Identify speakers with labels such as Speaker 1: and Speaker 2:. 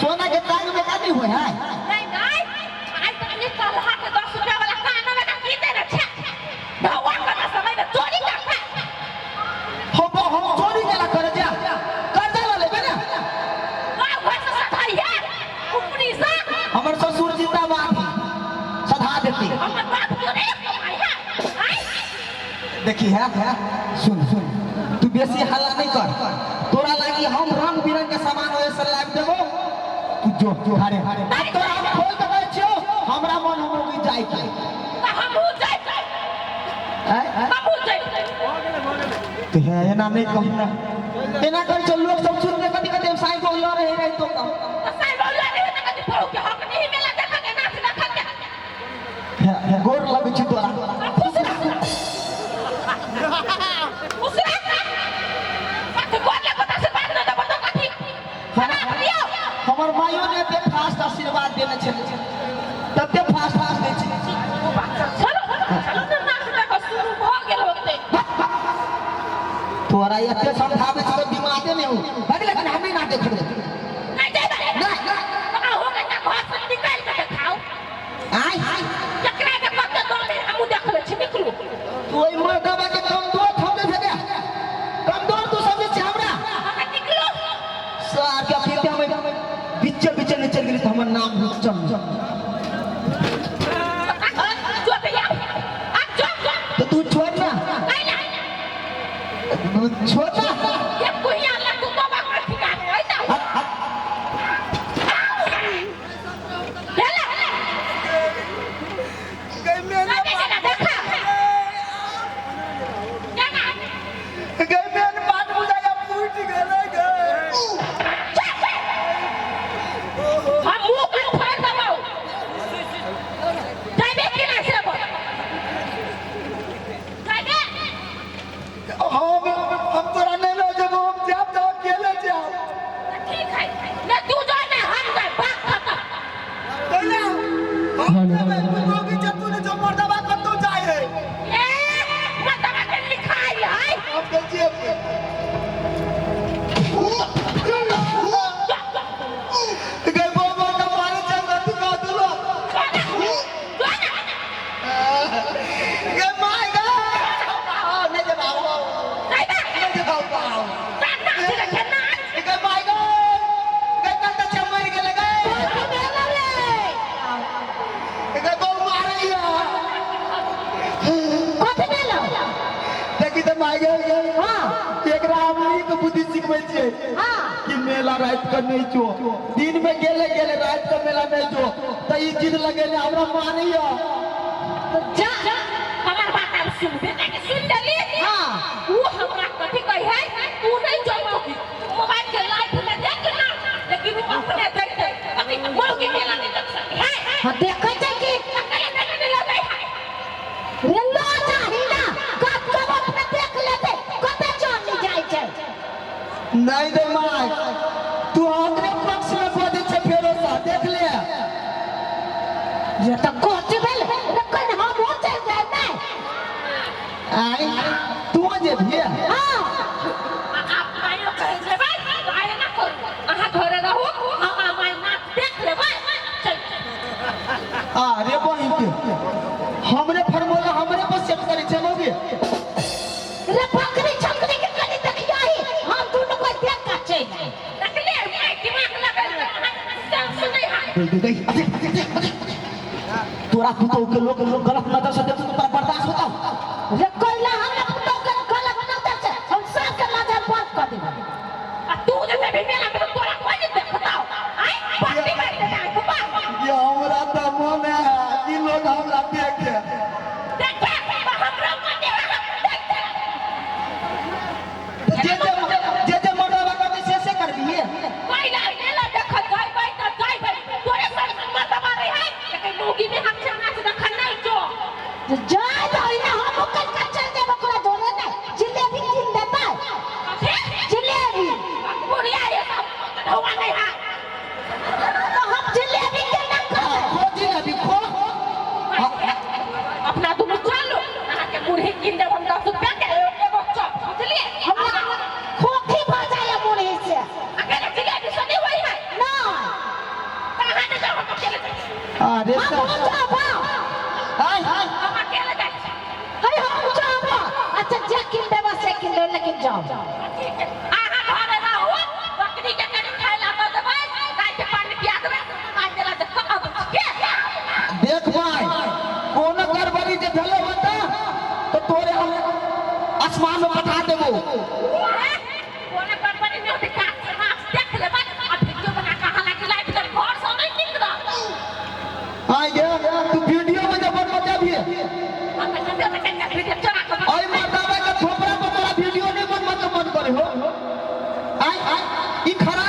Speaker 1: सोना के टांग में का नहीं होय है।
Speaker 2: नहीं नहीं, आइ तक नहीं कलहा के 10 रुपया वाला कान में का की देने छे। भगवान का समय में चोरी करता।
Speaker 1: हम चोरी केला करे जा कर्जा ल लेबे ना।
Speaker 2: गाँव घर से सधाई है ऊपरी से।
Speaker 1: हमर ससुर जिंदाबाद है, सधा देती।
Speaker 2: हमर बाप क्यों नहीं कमाई है? आइ
Speaker 1: देखी है, सुन सुन, तू बेसी हल्ला नहीं कर, तोरा लागी हम रंग बिरंग के सामान ओए से लाबि देबो, तू जो जो हारे हारे अब तोरा हम खोल के कहै छियौ, हमरा मन हम होगी जाय के।
Speaker 2: तो हमहू जाय,
Speaker 1: हैं?
Speaker 2: हमहू जाय।
Speaker 1: तो है एना नहीं कह, एना करै छै लोग सब सुन के कथी कथी साईं को लड़ रहे रहे तो कह।
Speaker 2: तो साईं बोल रहे तो कथी पढ़ू के हक नहीं मिला देखा के नाच देखा के।
Speaker 1: है, गोर लगै छी तोरा।
Speaker 2: खुश रह, खुश रह। कथी गोर लगो त आशीर्वाद न देबो तो कथी खराब दियो।
Speaker 1: हमर माइयो ने एते फास्ट आशीर्वाद देने छलै, तते फास्ट फास्ट दै छै।
Speaker 2: चलो चलो ने, नाच देखो शुरू भऽ गेल होतै।
Speaker 1: तोरा एते समझाबै छी तऽ दिमागे नहि हो भगले, कनि हम नहि नाच देखबै।
Speaker 2: नहीं जेबै?
Speaker 1: नहीं।
Speaker 2: अहूँ के तऽ घर से निकालि के देखाउ।
Speaker 1: आय
Speaker 2: केकरा के कते दम है हमहूँ देख लै छी। निकलू।
Speaker 1: तू ओहि मर्दबा के कमजोर थमने भेगे, कमजोर तू समझै छी हमरा?
Speaker 2: अहाँ निकलू।
Speaker 1: सार के अखन हम बिच्चे बिच्चे नहीं चलि गेली तऽ हमर नाम चल।
Speaker 2: जो भैया अब जो
Speaker 1: तऽ तू छोड़ ना।
Speaker 2: नहीं ना।
Speaker 1: तू छोड़ ना।
Speaker 2: ये कुहिया लग तू बाबा का ठिकाना है ना।
Speaker 1: हट, हट।
Speaker 2: चला
Speaker 3: गई मेन
Speaker 2: अबे जना देखा जना।
Speaker 3: गई मेन बात बुझाया फूट गेलै गई।
Speaker 2: हम मुंह के फाड़ देबौ। जाबे कि ना से बोल जाबे।
Speaker 3: हम तोरा नहीं लऽ जेबौ, हम जायब तऽ अकेले जायब।
Speaker 2: ठीक है ने, तू जो ने हम जाए, बात खत्म।
Speaker 3: कैला हम जेबै? तू मौगी छै, तू नहि जो, मर्दबा कतौ जाइ है।
Speaker 2: ए मर्दबा के लिखाई है।
Speaker 3: हम तऽ जेबै। गई बाबा के मारे चल तू कह देलो।
Speaker 2: जो ना।
Speaker 3: गई my गई, नहीं जेबै,
Speaker 2: जाबे।
Speaker 3: नहीं जेबै।
Speaker 2: नाच देखे नाच।
Speaker 3: गई my गई, गई कतऽ छै, मरि गेलै गई। गई बहु मारैया।
Speaker 2: कथी भेलौ?
Speaker 3: देखी तऽ my गई।
Speaker 2: हाँ।
Speaker 3: एकरा हम नीक बुद्धि सिखबै छियै कि मेला राति के नहीं जो, दिन में गेले गेले, राति के मेला नहीं जो, तऽ ई जिद लगेने हमरा मानैया।
Speaker 2: जा, हमर बात आब सुन, बेटा के सुन लेली।
Speaker 1: हाँ।
Speaker 2: ऊ हमरा कथी कही है, तू नहीं जो मौगी, मोबाइल के लाइट में देख ना, लेकिन ऊ अपने देखते कथी मौगी मेला नहीं देख सके है।
Speaker 4: हाँ, देखै छै कि
Speaker 2: अकेले देखे नहीं लगै है।
Speaker 4: रे लो चाही ना, कब कब अपने देख लेतै कते चलि जाइ छै।
Speaker 3: नहीं दे my, तू हमरे पक्ष में बजै छै फेरो सा देख ले।
Speaker 4: रे तऽ कथी भेल रे? कनि हमहूँ चलि जायब नै?
Speaker 1: आय तू जेबही?
Speaker 4: हाँ।
Speaker 2: आप माइयो कहे जेबै तऽ आइ ना करू, अहाँ घरे रहू, हम आ माय नाच देख लेबै। चल।
Speaker 1: अरे बहिन के हमरे फॉर्मूला हमरे पर सेट करै छै मौगी।
Speaker 4: रे बकरी छकरी के कनि देखियही, हम दुनू कोइ देख कऽ चलि आयब।
Speaker 2: देखले माय दिमाग लगल तऽ अहाँ सेंस नहीं है।
Speaker 1: दे दे दे अरे, अरे, अरे, तोरा पुतोह के लोग लोग गलत नजर से देखतो तोरा बर्दाश्त होता?
Speaker 4: रे कोइला हमरा पुतोह के गलत नजर से हम सबके नजर बंद कऽ देबै।
Speaker 2: आ तू जे भी मेला में तो तोरा कोई नहीं देखता आइ पट्टी मारि देता है कुपा।
Speaker 3: ये हमरा तऽ मन है कि लोग हमरा देखे।
Speaker 2: देखे तऽ हमरा मन है हम देखते।
Speaker 1: तऽ जे जे जे जे मर्दबा करतै से से करबिही।
Speaker 2: कोइला मेला देखत जाइबै तऽ जाइबै, तोरे संग मर्दबा रहे है, लेकिन मौगी में हम नाच देखन नहीं जो।
Speaker 4: जाय दही ना हम।
Speaker 1: अरे
Speaker 4: हम जाबो।
Speaker 1: आय
Speaker 2: हम अकेले जाइ छी।
Speaker 4: अरे हम जाबो। अच्छा जे किन देबो से किन देबो लेकिन जाओ।
Speaker 2: ठीक है, अहाँ घरे रहू, बकरी के कनि खाय ला दऽ देबै, गाय के पानि पिया देबै, गाय देला तऽ अबै छी के?
Speaker 1: देख भाई कोनो गड़बड़ी जे भेलो बता तो तोरे हम आसमान में पठा देबो।
Speaker 2: कोनो गड़बड़ी नहि होतै, काज से नाच देख लेबै आ वीडियो बना कऽ अहाँ लागी लाइव देब, घर सँ नहि निकलब।
Speaker 1: आय गे तू वीडियो में जब बनबो देबही।
Speaker 2: हम तऽ कते तऽ कनिटा वीडियो चोरा कऽ बना।
Speaker 1: ओय मर्दाबा के थोपड़ा पर तोरा वीडियो नहीं बनबो के मन करे हो। आय आय ई खराब